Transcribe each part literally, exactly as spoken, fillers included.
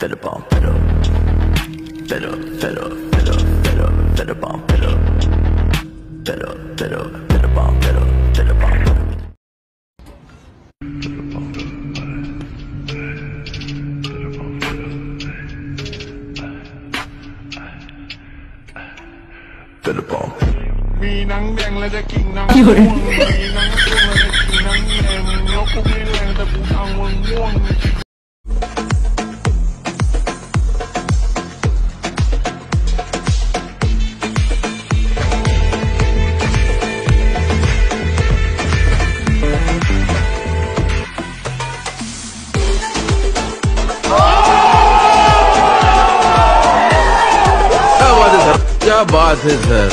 Fed up on fed up. Fed up, fed up, fed up, fed up, fed up on fed up. Fed up, fed up, fed up on fed up, fed up on fed up. Fed up on. มีหนังแดงและจะกินหนังม่วง มีหนังม่วงและจะกินหนังแดง นกพวกนี้แรงแต่กูทางมึงม่วง क्या बात है sir, क्या बात है sir.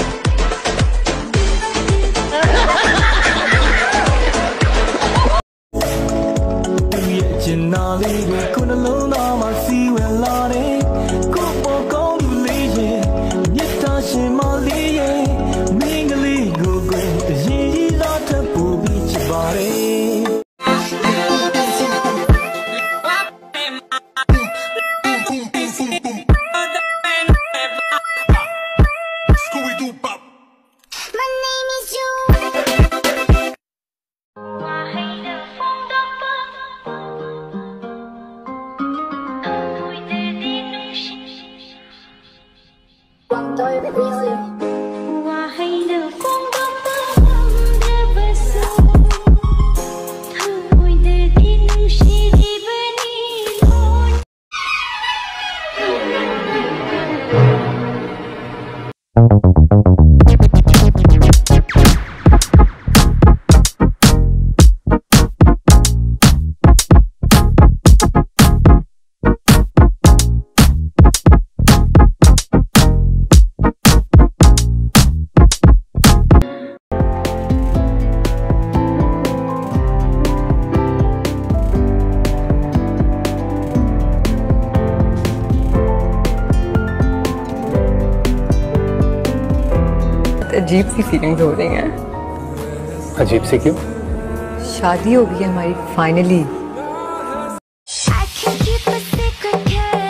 अजीब सी feelings हो रही हैं। अजीब सी क्यों? शादी हो गई है हमारी, finally. I can keep a secret, can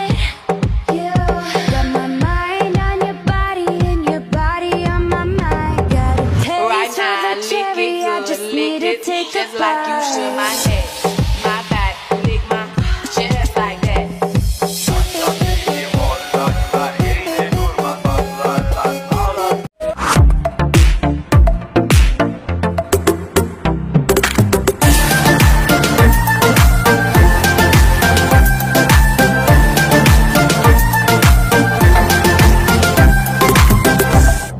Just like you should my neck.